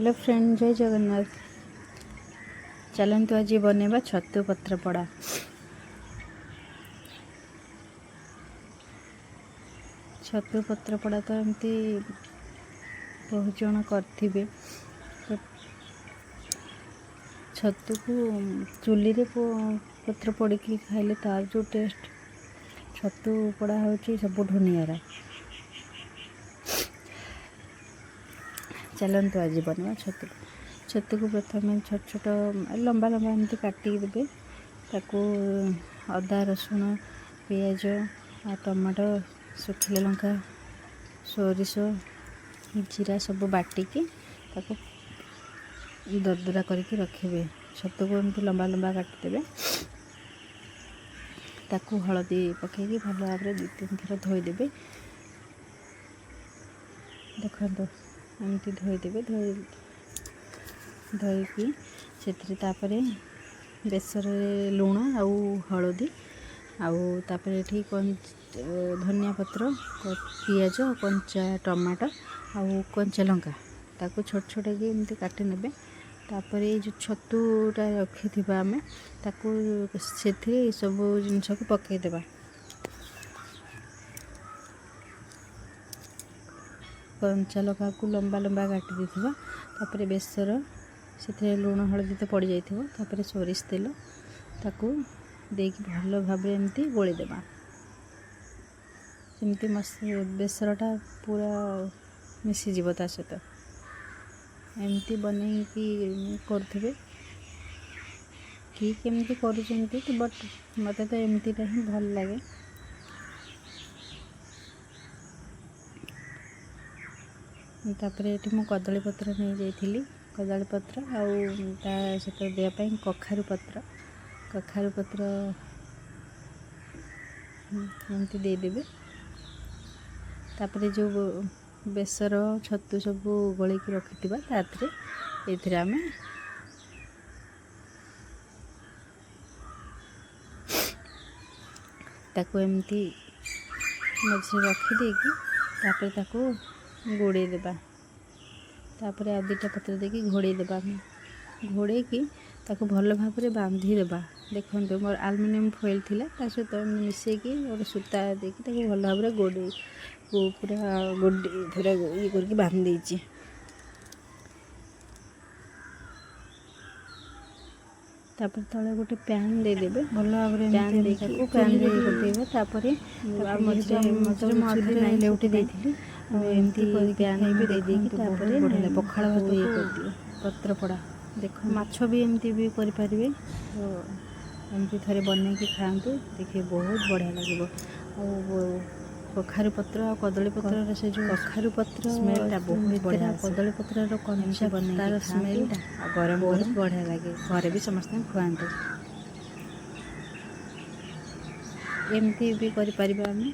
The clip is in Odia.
ହ୍ୟାଲୋ ଫ୍ରେଣ୍ଡ, ଜୟ ଜଗନ୍ନାଥ। ଚାଲନ୍ତୁ, ଆଜି ବନେଇବା ଛତୁ ପତ୍ର ପୋଡ଼ା। ଛତୁ ପତ୍ର ପୋଡ଼ା ତ ଏମିତି ବହୁତ ଜଣ କରିଥିବେ। ତ ଛତୁକୁ ଚୁଲିରେ ପତ୍ର ପୋଡ଼ିକି ଖାଇଲେ ତାର ଯେଉଁ ଟେଷ୍ଟ, ଛତୁ ପୋଡ଼ା ହେଉଛି ସବୁଠୁ ନିଆରା। ଚାଲନ୍ତୁ, ଆଜି ବନେଇବା ଛତୁ। ଛତୁକୁ ପ୍ରଥମେ ଛୋଟ ଛୋଟ, ଲମ୍ବା ଲମ୍ବା ଏମିତି କାଟିକି ଦେବେ। ତାକୁ ଅଦା, ରସୁଣ, ପିଆଜ ଆଉ ଟମାଟୋ, ଶୁଖିଲା ଲଙ୍କା, ସୋରିଷ, ଜିରା ସବୁ ବାଟିକି ତାକୁ ଦରଦରା କରିକି ରଖିବେ। ଛତୁକୁ ଏମିତି ଲମ୍ବା ଲମ୍ବା କାଟିଦେବେ। ତାକୁ ହଳଦୀ ପକାଇକି ଭଲ ଭାବରେ ଦୁଇ ତିନି ଥର ଧୋଇଦେବେ। ଦେଖନ୍ତୁ, ଏମିତି ଧୋଇଦେବେ। ଧୋଇକି ସେଥିରେ ତାପରେ ବେସରରେ ଲୁଣ ଆଉ ହଳଦୀ ଆଉ ତାପରେ ଏଠି ଧନିଆ ପତ୍ର, ପିଆଜ, କଞ୍ଚା ଟମାଟୋ ଆଉ କଞ୍ଚା ଲଙ୍କା, ତାକୁ ଛୋଟ ଛୋଟ କି ଏମିତି କାଟି ନେବେ। ତାପରେ ଏଇ ଯେଉଁ ଛତୁଟା ରଖିଥିବା ଆମେ, ତାକୁ ସେଥିରେ ଏସବୁ ଜିନିଷକୁ ପକାଇଦେବା। କଞ୍ଚା ଲଙ୍କାକୁ ଲମ୍ବା ଲମ୍ବା କାଟି ଦେଇଥିବା। ତାପରେ ବେସର, ସେଥିରେ ଲୁଣ ହଳଦୀ ତ ପଡ଼ିଯାଇଥିବ। ତାପରେ ସୋରିଷ ତେଲ ତାକୁ ଦେଇକି ଭଲ ଭାବରେ ଏମିତି ଗୋଳେଇଦେବା, ଯେମିତି ବେସରଟା ପୁରା ମିଶିଯିବ ତା ସହିତ। ଏମିତି ବନେଇକି କରୁଥିବେ କି କେମିତି କରୁଛନ୍ତି, ବଟ୍ ମୋତେ ତ ଏମିତିଟା ହିଁ ଭଲ ଲାଗେ। ତାପରେ ଏଠି ମୁଁ କଦଳୀ ପତ୍ର ନେଇଯାଇଥିଲି। କଦଳୀ ପତ୍ର ଆଉ ତା ସହିତ ଦେବା ପାଇଁ କଖାରୁ ପତ୍ର। କଖାରୁ ପତ୍ର ଏମିତି ଦେଇଦେବେ। ତାପରେ ଯେଉଁ ବେସର ଛତୁ ସବୁ ଗୋଳେଇକି ରଖିଥିବା, ତାଥିରେ ଏଇଥିରେ ଆମେ ତାକୁ ଏମିତି ମଝିରେ ରଖିଦେଇକି ତାପରେ ତାକୁ ଘୋଡ଼େଇ ଦେବା। ତାପରେ ଆଉ ଦୁଇଟା ପତ୍ର ଦେଇକି ଘୋଡ଼େଇ ଦେବା। ଆମେ ଘୋଡ଼େଇକି ତାକୁ ଭଲ ଭାବରେ ବାନ୍ଧିଦେବା। ଦେଖନ୍ତୁ, ମୋର ଆଲୁମିନିୟମ୍ ଫଏଲ୍ ଥିଲା, ତା ସହିତ ମିଶାଇକି ଗୋଟେ ସୂତା ଦେଇକି ତାକୁ ଭଲ ଭାବରେ ଗୋଡ଼େଇ, ପୁରା ଗୋଡ଼େଇ, ପୁରା ଇଏ କରିକି ବାନ୍ଧି ଦେଇଛି। ତାପରେ ତଳେ ଗୋଟେ ପ୍ୟାନ୍ ଦେଇଦେବେ। ଭଲ ଭାବରେ ପ୍ୟାନ୍ ଏମିତି ଦେଇକି ତାକୁ ଚୁଲିରେ ପ୍ୟାନ୍ରେ ଇଏ କରିଦେବେ। ତାପରେ ତାକୁ ମଝିରେ ଯେହେତୁ ମଝିରେ ମୁଁ ଚୁଲି ଆଉଥରେ ନାହିଁ, ଲେଉଟି ସେଥିପାଇଁ ଦେଇଥିଲି। ଆଉ ଏମିତି ଏମିତି କରିକି ପ୍ୟାନ୍ ଖାଇବେ, ଦେଇଦେଇକି ଦେଖନ୍ତୁ, ବହୁତ ତାପରେ ବଢ଼ିଆ ଲାଗେ ପଖାଳ ତାକୁ ଇଏ ଭାତକୁ। କରିଦିଏ। ପତ୍ର ପୋଡ଼ା ଦେଖନ୍ତୁ, ମାଛ ବି ଏମିତି ବି କରିପାରିବେ। ତ ଏମିତି ଥରେ ବନେଇକି ଖାଆନ୍ତୁ, ଦେଖିବେ ବହୁତ ବଢ଼ିଆ ଲାଗିବ। ଆଉ କଖାରୁ ପତ୍ର ଆଉ କଦଳୀ ପତ୍ରର ସେ ଯେଉଁ କଖାରୁ ପତ୍ର ସ୍ମେଲଟା ବହୁତ ଭିତରେ ବଢ଼ିଆ ଆଉ ଆସେ। କଦଳୀ ପତ୍ରର ଏମିତି କଞ୍ଚା ବନେଇକି ତାର ଖାଆନ୍ତୁ ସ୍ମେଲଟା ଆଉ ଗରମ ବହୁତ ଗରମ ବଢ଼ିଆ ଲାଗେ। ଘରେ ବି ସମସ୍ତଙ୍କୁ ଖୁଆନ୍ତୁ। ଏମିତି ବି କରିପାରିବା ଆମେ।